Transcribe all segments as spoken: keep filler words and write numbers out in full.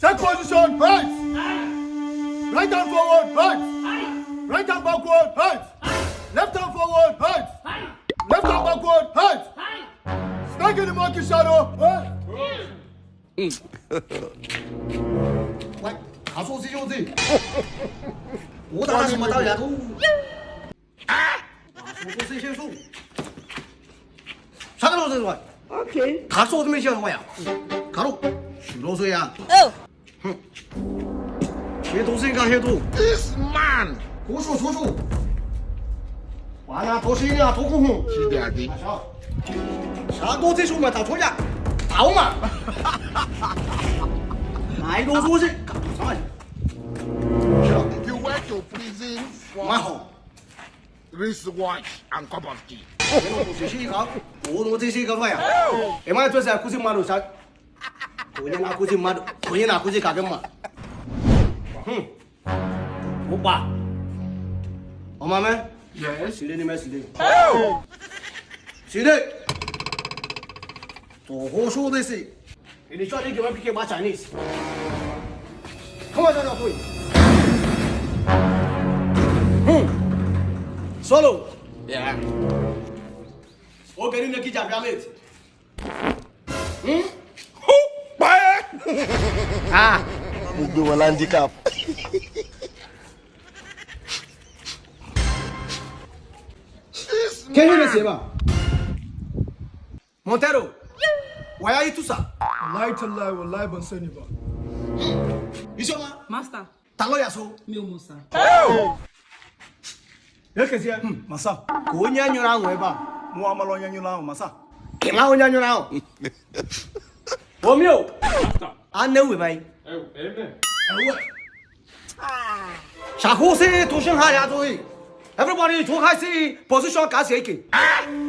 Take position, hands. Right hand forward, hands. Right hand backward, hands. Left hand forward, hands. Left hand backward, hands. Snake in the monkey shadow, hands. Wai, ka so si yo si. Wo ta ta si ma ta ya tu. Ka so si yo si. Sa ka lo si wa. Okay. Ka so si me si wa ya. Ka lo. Si lo so ya. Oh. He tu si ka he tu. This man. Ko so so so. Wa na to si ni a to ku hu. Si de ade. Sa to si su ma ta to ya. Ta o ma. Ai do so si. Ka to sa ma. You went to prison for wristwatch and cup of tea. Sisi ka, o no sisi ka faya. E ma to sa kusi mado sa. Onye na kusi mado, onye na kusi ka gema. Hmm. Opa. O mama. Yes. Sile ni me sile. Sile. To ho so de si. Ini chwa ni ke wa pike ba Chinese. Come on, don't wait. Hmm. Solo. Yeah. O gari ne ki jabi amet. Hmm? Bye. Ah. Mo gbé wọn handicap. Can you see ba? Montero, waya yi tusa. Wallahi tallahi, wallahi ban sani ba. Isoma. Master. Ta lawyer so? Mi ò mọ̀ sir. Yake siya. Hmm, masa. Ko nya nyura ahụ ebe a. Mu amalo nya nyura ahụ, masa. Kila onya nyura ahụ. Omi o. Master. Ane we bai. Eh, amen. Ewe. Shaku si tushin ha ya zo yi. Everybody to kai si position ka si yake.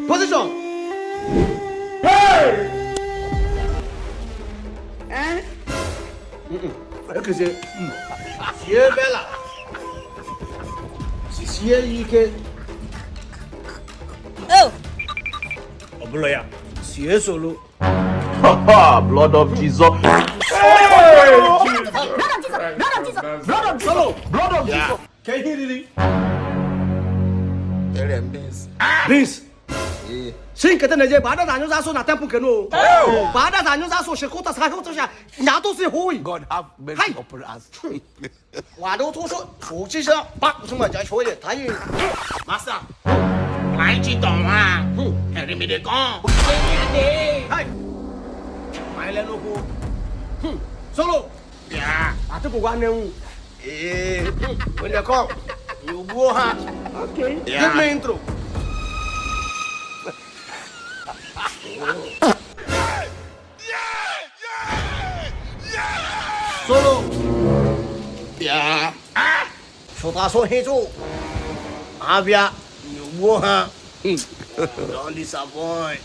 Position. Hey! Eh? Mm-mm. Yake si. Mm. Sie bela. Si sie ike. Oh. Obuloya. Sie solo. Blood of Jesus. Hey! Blood of Jesus. Blood of Jesus. Blood of Jesus. Blood of Jesus. Yeah. Blood of Jesus. Can you really? Tell them this. This. Yeah. Shin ka tana je ba da zanyo za so na temple ke no. Ba da zanyo za so she kota sa kota sha. Na to se hoyi. God have mercy upon us. Wa do to so so chi sha. Ba ku ma ja shoye ta yi. Master. Lai chi to wa. Eri mi de kon. Hey. Mai le no ko. Solo. Yeah. Ati ko wa ne wu. Eh, when they come, you go ha. Okay. Yeah. Give me intro. Solo. Yeah. Shota so hijo. Avia, you go ha. Don't disappoint.